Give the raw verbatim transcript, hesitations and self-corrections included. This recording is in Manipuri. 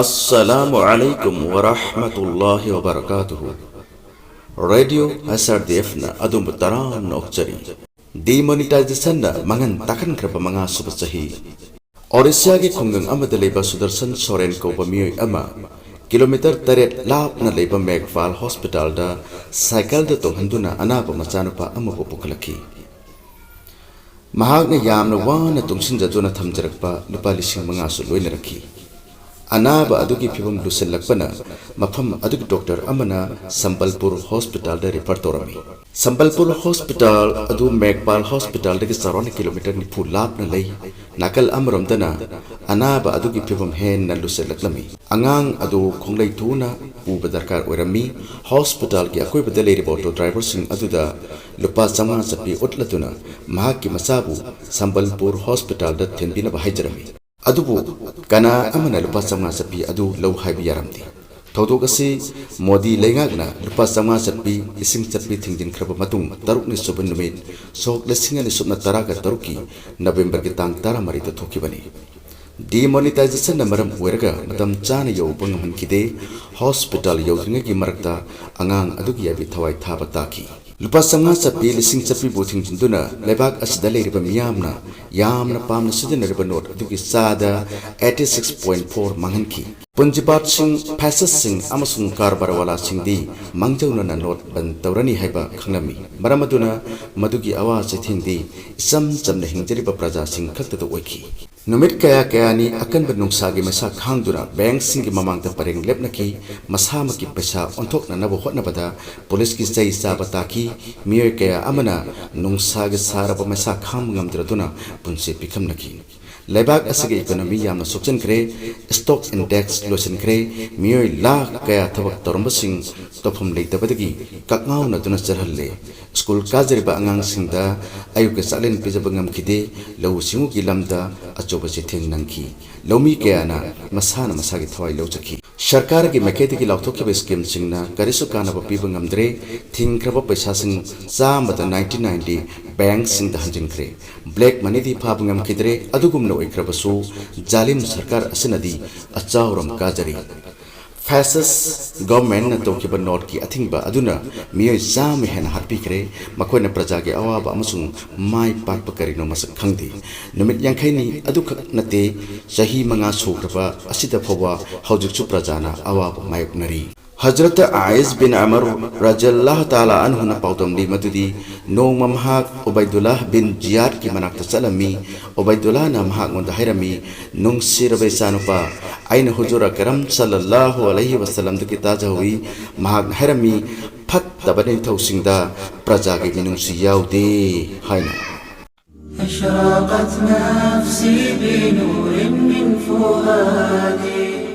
ꯑꯁꯂꯥꯃꯨ ꯑꯂꯥꯏꯀꯨꯝ ꯋꯥꯔꯍꯃꯇꯨꯜꯂꯥꯍꯤ ꯋꯥꯕꯔꯀꯥꯇꯨꯍꯨ꯫ ꯔꯦꯗꯤꯑꯣ ꯑꯦꯁ ꯑꯥꯔ ꯗꯤ ꯑꯦꯐꯅ ꯑꯗꯣꯝꯕꯨ ꯇꯔꯥꯝꯅ ꯑꯣꯛꯆꯔꯤ꯫ ꯗꯤꯃꯣꯅꯤꯇꯥꯏꯖꯦꯁꯟꯅ ꯃꯥꯡꯍꯟ ꯇꯥꯛꯍꯟꯈ꯭ꯔꯕ ꯃꯉꯥꯁꯨꯕ ꯆꯍꯤ꯫ ꯑꯣꯔꯤꯁꯥꯒꯤ ꯈꯨꯡꯒꯪ ꯑꯃꯗ ꯂꯩꯕ ꯁꯨꯗꯔꯁꯟ ꯁꯣꯔꯦꯟ ꯀꯧꯕ ꯃꯤꯑꯣꯏ ꯑꯃ ꯀꯤꯂꯣꯃꯤꯇꯔ ꯇꯔꯦꯠ ꯂꯥꯞꯅ ꯂꯩꯕ ꯃꯦꯒꯄꯥꯜ ꯍꯣꯁꯄꯤꯇꯥꯜꯗ ꯁꯥꯏꯀꯜꯗ ꯇꯣꯡꯍꯟꯗꯨꯅ ꯑꯅꯥꯕ ꯃꯆꯥꯅꯨꯄꯥ ꯑꯃꯕꯨ ꯄꯨꯈꯠꯂꯛꯈꯤ꯫ ꯃꯍꯥꯛꯅ ꯌꯥꯝꯅ ꯋꯥꯅ ꯇꯨꯡꯁꯤꯟꯖꯗꯨꯅ ꯊꯝꯖꯔꯛꯄ ꯂꯨꯄꯥ ꯂꯤꯁꯤꯡ ꯃꯉꯥꯁꯨ ꯂꯣꯏꯅꯔꯛꯈꯤ꯫ ꯑꯅꯥꯕ ꯑꯗꯨꯒꯤ ꯐꯤꯚꯝ ꯂꯨꯁꯤꯜꯂꯛꯄꯅ ꯃꯐꯝ ꯑꯗꯨꯒꯤ ꯗꯣꯛꯇꯔ ꯑꯃꯅ ꯁꯝꯕꯜꯄꯨꯔ ꯍꯣꯁꯄꯤꯇꯥꯜꯗ ꯔꯤꯐꯔ ꯇꯧꯔꯝꯃꯤ꯫ ꯁꯝꯕꯜꯄꯨꯔ ꯍꯣꯁꯄꯤꯇꯥꯜ ꯑꯗꯨ ꯃꯦꯒꯄꯥꯜ ꯍꯣꯁꯄꯤꯇꯥꯜꯗꯒꯤ ꯆꯥꯎꯔꯥꯛꯅ ꯀꯤꯂꯣꯃꯤꯇꯔ ꯅꯤꯐꯨ ꯂꯥꯞꯅ ꯂꯩ꯫ ꯅꯥꯀꯜ ꯑꯃꯔꯣꯝꯗꯅ ꯑꯅꯥꯕ ꯑꯗꯨꯒꯤ ꯐꯤꯚꯝ ꯍꯦꯟꯅ ꯂꯨꯁꯤꯜꯂꯛꯂꯝꯃꯤ꯫ ꯑꯉꯥꯡ ꯑꯗꯨ ꯈꯣꯡꯂꯩ ꯊꯨꯅ ꯄꯨꯕ ꯗꯔꯀꯥꯔ ꯑꯣꯏꯔꯝꯃꯤ꯫ ꯍꯣꯁꯄꯤꯇꯥꯜꯒꯤ ꯑꯀꯣꯏꯕꯗ ꯂꯩꯔꯤꯕ ꯑꯣꯇꯣ ꯗ꯭ꯔꯥꯏꯚꯔꯁꯤꯡ ꯑꯗꯨꯗ ꯂꯨꯄꯥ ꯆꯥꯝꯃꯉꯥ ꯆꯠꯄꯤ ꯎꯠꯂꯗꯨꯅ ꯃꯍꯥꯛꯀꯤ ꯃꯆꯥꯕꯨ ꯁꯝꯕꯜꯄꯨꯔ ꯍꯣꯁꯄꯤꯇꯥꯜꯗ ꯊꯤꯟꯕꯤꯅꯕ ꯍꯥꯏꯖꯔꯝꯃꯤ꯫ ꯑꯗꯨꯕꯨ ꯀꯅꯥ ꯑꯃꯅ ꯂꯨꯄꯥ ꯆꯥꯝꯃꯉꯥ ꯆꯠꯄꯤ ꯑꯗꯨ ꯂꯧ ꯍꯥꯏꯕ ꯌꯥꯔꯝꯗꯦ꯫ ꯊꯧꯗꯣꯛ ꯑꯁꯤ ꯃꯣꯗꯤ ꯂꯩꯉꯥꯛꯅ ꯂꯨꯄꯥ ꯆꯥꯝꯃꯉꯥ ꯆꯠꯄꯤ, ꯂꯤꯁꯤꯡ ꯆꯠꯄꯤ ꯊꯤꯡꯖꯤꯟꯈ꯭ꯔꯕ ꯃꯇꯨꯡ ꯇꯔꯨꯛꯅꯤ ꯁꯨꯕ ꯅꯨꯃꯤꯠ, ꯁꯣꯛ ꯂꯤꯁꯤꯡ ꯑꯅꯤ ꯁꯨꯞꯅ ꯇꯔꯥꯒ ꯇꯔꯨꯛꯀꯤ ꯅꯕꯦꯝꯕꯔꯒꯤ ꯇꯥꯡ ꯇꯔꯥꯃꯔꯤꯗ ꯊꯣꯛꯈꯤꯕꯅꯤ꯫ ꯗꯤꯃꯣꯅꯤꯇꯥꯏꯖꯦꯁꯟꯅ ꯃꯔꯝ ꯑꯣꯏꯔꯒ ꯃꯇꯝ ꯆꯥꯅ ꯌꯧꯕ ꯉꯝꯍꯟꯈꯤꯗꯦ꯫ ꯍꯣꯁꯄꯤꯇꯥꯜ ꯌꯧꯗ꯭ꯔꯤꯉꯩꯒꯤ ꯃꯔꯛꯇ ꯑꯉꯥꯡ ꯑꯗꯨꯒꯤ ꯑꯕꯤ ꯊꯋꯥꯏ ꯊꯥꯕ ꯇꯥꯈꯤ꯫ ꯂꯨꯄꯥ ꯆꯥꯝꯃꯉꯥ ꯆꯠꯄꯤ, ꯂꯤꯁꯤꯡ ꯆꯠꯄꯤꯕꯨ ꯊꯤꯡꯖꯤꯟꯗꯨꯅ ꯂꯩꯕꯥꯛ ꯑꯁꯤꯗ ꯂꯩꯔꯤꯕ ꯃꯤꯌꯥꯝꯅ ꯌꯥꯝꯅ ꯄꯥꯝꯅ ꯁꯤꯖꯤꯟꯅꯔꯤꯕ ꯅꯣꯠ ꯑꯗꯨꯒꯤ ꯆꯥꯗ eighty six point four ꯃꯥꯡꯍꯟꯈꯤ꯫ ꯄꯨꯟꯖꯤꯄꯥꯠꯁꯤꯡ, ꯐꯦꯁꯤꯁꯁꯤꯡ ꯑꯃꯁꯨꯡ ꯀꯔꯕꯥꯔꯋꯥꯂꯥꯁꯤꯡꯗꯤ ꯃꯥꯡꯖꯧꯅꯅ ꯅꯣꯠ ꯕꯟ ꯇꯧꯔꯅꯤ ꯍꯥꯏꯕ ꯈꯪꯂꯝꯃꯤ꯫ ꯃꯔꯝ ꯑꯗꯨꯅ ꯃꯗꯨꯒꯤ ꯑꯋꯥ ꯆꯩꯊꯦꯡꯗꯤ ꯏꯆꯝ ꯆꯝꯅ ꯍꯤꯡꯖꯔꯤꯕ ꯄ꯭ꯔꯖꯥꯁꯤꯡ ꯈꯛꯇꯗ ꯑꯣꯏꯈꯤ꯫ ꯅꯨꯃꯤꯠ ꯀꯌꯥ ꯀꯌꯥꯅꯤ ꯑꯀꯟꯕ ꯅꯨꯡꯁꯥꯒꯤ ꯃꯩꯁꯥ ꯈꯥꯡꯗꯨꯅ ꯕꯦꯡꯛꯁꯤꯡꯒꯤ ꯃꯃꯥꯡꯗ ꯄꯔꯦꯡ ꯂꯦꯞꯅꯈꯤ꯫ ꯃꯁꯥꯃꯛꯀꯤ ꯄꯩꯁꯥ ꯑꯣꯟꯊꯣꯛꯅꯅꯕ ꯍꯣꯠꯅꯕꯗ ꯄꯨꯂꯤꯁꯀꯤ ꯆꯩ ꯆꯥꯕ ꯇꯥꯈꯤ꯫ ꯃꯤꯑꯣꯏ ꯀꯌꯥ ꯑꯃꯅ ꯅꯨꯡꯁꯥꯒꯤ ꯁꯥꯔꯕ ꯃꯩꯁꯥ ꯈꯥꯡꯕ ꯉꯝꯗ꯭ꯔꯗꯨꯅ ꯄꯨꯟꯁꯤ ꯄꯤꯈꯝꯅꯈꯤ꯫ ꯂꯩꯕꯥꯛ ꯑꯁꯤꯒꯤ ꯏꯀꯣꯅꯣꯃꯤ ꯌꯥꯝꯅ ꯁꯣꯛꯆꯟꯈ꯭ꯔꯦ꯫ ꯁ꯭ꯇꯣꯛ ꯏꯟꯗꯦꯛꯁ ꯂꯣꯏꯁꯤꯟꯈ꯭ꯔꯦ꯫ ꯃꯤꯑꯣꯏ ꯂꯥꯈ ꯀꯌꯥ ꯊꯕꯛ ꯇꯧꯔꯝꯕꯁꯤꯡ ꯇꯧꯐꯝ ꯂꯩꯇꯕꯗꯒꯤ ꯀꯛꯉꯥꯎꯅꯗꯨꯅ ꯆꯠꯍꯜꯂꯦ꯫ ꯁ꯭ꯀꯨꯜ ꯀꯥꯖꯔꯤꯕ ꯑꯉꯥꯡꯁꯤꯡꯗ ꯑꯌꯨꯛꯀꯤ ꯆꯥꯛꯂꯦꯟ ꯄꯤꯖꯕ ꯉꯝꯈꯤꯗꯦ꯫ ꯂꯧꯎ ꯁꯤꯡꯎꯒꯤ ꯂꯝꯗ ꯑꯆꯧꯕ ꯆꯩꯊꯦꯡ ꯅꯪꯈꯤ꯫ ꯂꯧꯃꯤ ꯀꯌꯥꯅ ꯃꯁꯥꯅ ꯃꯁꯥꯒꯤ ꯊꯋꯥꯏ ꯂꯧꯖꯈꯤ꯫ ꯁꯔꯀꯥꯔꯒꯤ ꯃꯥꯏꯀꯩꯗꯒꯤ ꯂꯥꯎꯊꯣꯛꯈꯤꯕ ꯁ꯭ꯀꯤꯝꯁꯤꯡꯅ ꯀꯔꯤꯁꯨ ꯀꯥꯟꯅꯕ ꯄꯤꯕ ꯉꯝꯗ꯭ꯔꯦ꯫ ꯊꯤꯡꯈ꯭ꯔꯕ ꯄꯩꯁꯥꯁꯤꯡ ꯆꯥꯝꯃꯗ ninety nine ꯗꯤ ꯕꯦꯡꯛꯁꯤꯡꯗ ꯍꯟꯖꯤꯟꯈ꯭ꯔꯦ꯫ ꯕ꯭ꯂꯦꯛ ꯃꯅꯤꯗꯤ ꯐꯥꯕ ꯉꯝꯈꯤꯗ꯭ꯔꯦ꯫ ꯑꯗꯨꯒꯨꯝꯅ ꯑꯣꯏꯈ꯭ꯔꯕꯁꯨ, ꯖꯥꯂꯤꯝ ꯁꯔꯀꯥꯔ ꯑꯁꯤꯅꯗꯤ ꯑꯆꯥꯎꯔꯝ ꯀꯥꯖꯔꯤ꯫ ꯐꯦꯁꯤꯁ ꯒꯚꯔꯟꯃꯦꯟꯠꯅ ꯇꯧꯈꯤꯕ ꯅꯣꯠꯀꯤ ꯑꯊꯤꯡꯕ ꯑꯗꯨꯅ ꯃꯤꯑꯣꯏ ꯆꯥꯝꯃ ꯍꯦꯟꯅ ꯍꯥꯠꯄꯤꯈ꯭ꯔꯦ꯫ ꯃꯈꯣꯏꯅ ꯄ꯭ꯔꯖꯥꯒꯤ ꯑꯋꯥꯕ ꯑꯃꯁꯨꯡ ꯃꯥꯏ ꯄꯥꯛꯄ ꯀꯔꯤꯅꯣ ꯃꯁꯛ ꯈꯪꯗꯦ꯫ ꯅꯨꯃꯤꯠ ꯌꯥꯡꯈꯩꯅꯤ ꯑꯗꯨꯈꯛ ꯅꯠꯇꯦ, ꯆꯍꯤ ꯃꯉꯥ ꯁꯨꯈ꯭ꯔꯕ ꯑꯁꯤꯗ ꯐꯥꯎꯕ ꯍꯧꯖꯤꯛꯁꯨ ꯄ꯭ꯔꯖꯥꯅ ꯑꯋꯥꯕ ꯃꯥꯌꯣꯛꯅꯔꯤ꯫ ꯍꯖꯔꯠ ꯑꯥꯏꯁ ꯕꯤꯟ ꯑꯃꯔ ꯔꯖꯜꯂꯥꯍ ꯇꯥꯂꯥ ꯑꯟꯍꯨꯅ ꯄꯥꯎꯗꯝꯂꯤ ꯃꯗꯨꯗꯤ ꯅꯣꯡꯃ ꯃꯍꯥꯛ ꯎꯕꯩꯗꯨꯜꯂꯥꯍ ꯕꯤꯟ ꯖꯤꯌꯥꯗꯀꯤ ꯃꯅꯥꯛꯇ ꯆꯠꯂꯝꯃꯤ꯫ ꯎꯕꯩꯗꯨꯜꯂꯥꯍꯅ ꯃꯍꯥꯛꯉꯣꯟꯗ ꯍꯥꯏꯔꯝꯃꯤ, "ꯅꯨꯡꯁꯤꯔꯕ ꯏꯆꯥꯅꯨꯄꯥ, ꯑꯩꯅ ꯍꯨꯖꯨꯔ ꯑꯀꯔꯝ ꯁꯜꯂꯜꯂꯥꯍꯨ ꯑꯂꯩꯍꯤ ꯋꯁꯜꯂꯝꯗꯒꯤ ꯇꯥꯖꯍꯧꯏ, ꯃꯍꯥꯛꯅ ꯍꯥꯏꯔꯝꯃꯤ, ꯐꯠꯇꯕ ꯅꯤꯡꯊꯧꯁꯤꯡꯗ ꯄ꯭ꯔꯖꯥꯒꯤ ꯃꯤꯅꯨꯡꯁꯤ ꯌꯥꯎꯗꯦ" ꯍꯥꯏꯅ꯫ أشرقت نفسي بنور من فؤادي.